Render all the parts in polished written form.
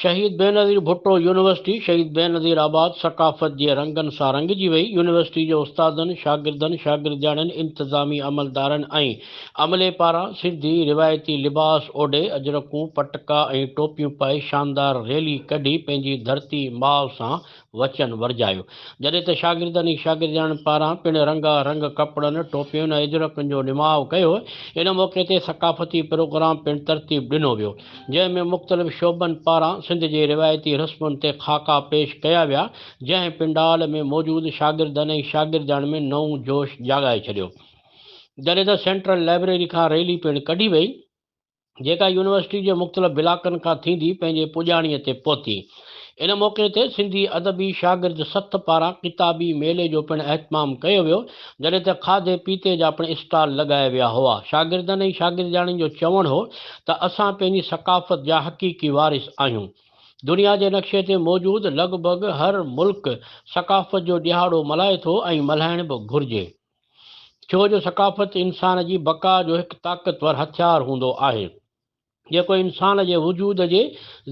شهيد بينظير ڀٽو يونيورسٽي شهيد بينظير آباد ثقافت جي رنگن سان رڱجي وئي، يونيورسٽي جي استادن، شاگردن، شاگردياڻين، انتظامي عملدارن ۽ عملي پاران سنڌي روايتي لباس اوڍي اجرڪون، پٽڪا ۽ ٽوپيون پائي شاندار ريلي ڪڍي پنهنجي ڌرتي ماء سان وچن ورجايو. جڏهن ته شاگردن ۽ شاگردياڻين پاران پڻ رنگا رنگ ڪپڙن، ٽوپين ۽ اجرڪن جو نماء ڪيو. ان موقعي تي ثقافتي پروگرام پڻ ترتيب ڏنو ويو، جنهن ۾ مختلف شعبن پاران سنڌ جي روايتي رسمن تي خاڪا پيش ڪيا ويا، جنهن پنڊال ۾ موجود شاگردن ۽ شاگردياڻين ۾ نئون جوش جاڳائي ڇڏيو. جڏهن ته سينٽرل لائبريري کان ريلي پڻ ڪڍي وئي. جيڪا يونيورسٽي جي مختلف بلاڪن کان ٿيندي پنهنجي پڄاڻيء تي پهتي. ان موقعي تي سنڌي ادبي شاگرد سٿ پاران ڪتابي ميلي جو پڻ اهتمام ڪيو ويو، جڏهن ته کاڌي پيتي جا پڻ اسٽال لڳايا ويا هئا. شاگردن ۽ شاگردياڻين جو چوڻ هو ته اسان پنهنجي ثقافت جا حقيقي وارث آهيون. دنيا جي نقشي تي موجود لڳ ڀڳ هر ملڪ ثقافت جو ڏهاڙو ملهائي ٿو ۽ ملهائڻ به گهرجي. ڇو جو ثقافت انسان جي بقا جو هڪ طاقتور هٿيار هوندو آهي، جيڪو انسان جي وجود جي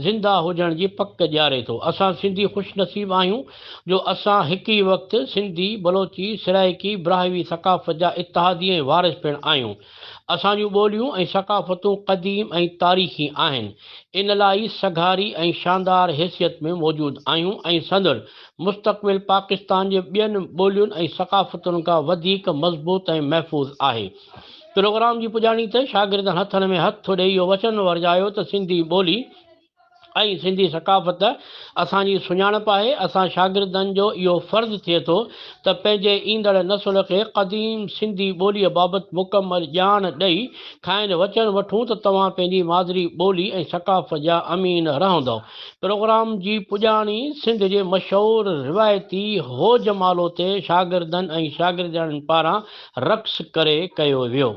زنده هجڻ جي پڪ ڏياري ٿو. اسان سنڌي خوش نصيب آهيون جو اسان هڪ ئي وقت سنڌي، بلوچي، سرائيڪي، براهوي ثقافت جا اتحادي ۽ وارث پڻ آهيون. اسان جون ٻوليون ۽ ثقافتون قديم ۽ تاريخي آهن، ان لاء ئي سگهاري ۽ شاندار حيثيت ۾ موجود آهيون ۽ سندن مستقبل پاڪستان جي ٻين ٻولين ۽ ثقافتن کان وڌيڪ مضبوط ۽ محفوظ آهي. پروگرام جي پڄاڻي تي شاگردن هٿن ۾ هٿ ڏئي اهو وچن ورجايو ته سنڌي ٻولي ۽ سنڌي ثقافت اسان جي سڃاڻپ آهي، اسان شاگردن جو اهو فرض ٿئي ٿو ته پنهنجي ايندڙ نسل کي قديم سنڌي ٻوليء بابت مڪمل ڄاڻ ڏئي کانئن وچن وٺون ته توهان پنهنجي مادري ٻولي ۽ ثقافت جا امين رهندؤ. پروگرام جي پڄاڻي سنڌ جي مشهور روايتي هو جمالو تي شاگردن ۽ شاگردياڻين پاران رقص ڪري ڪيو ويو.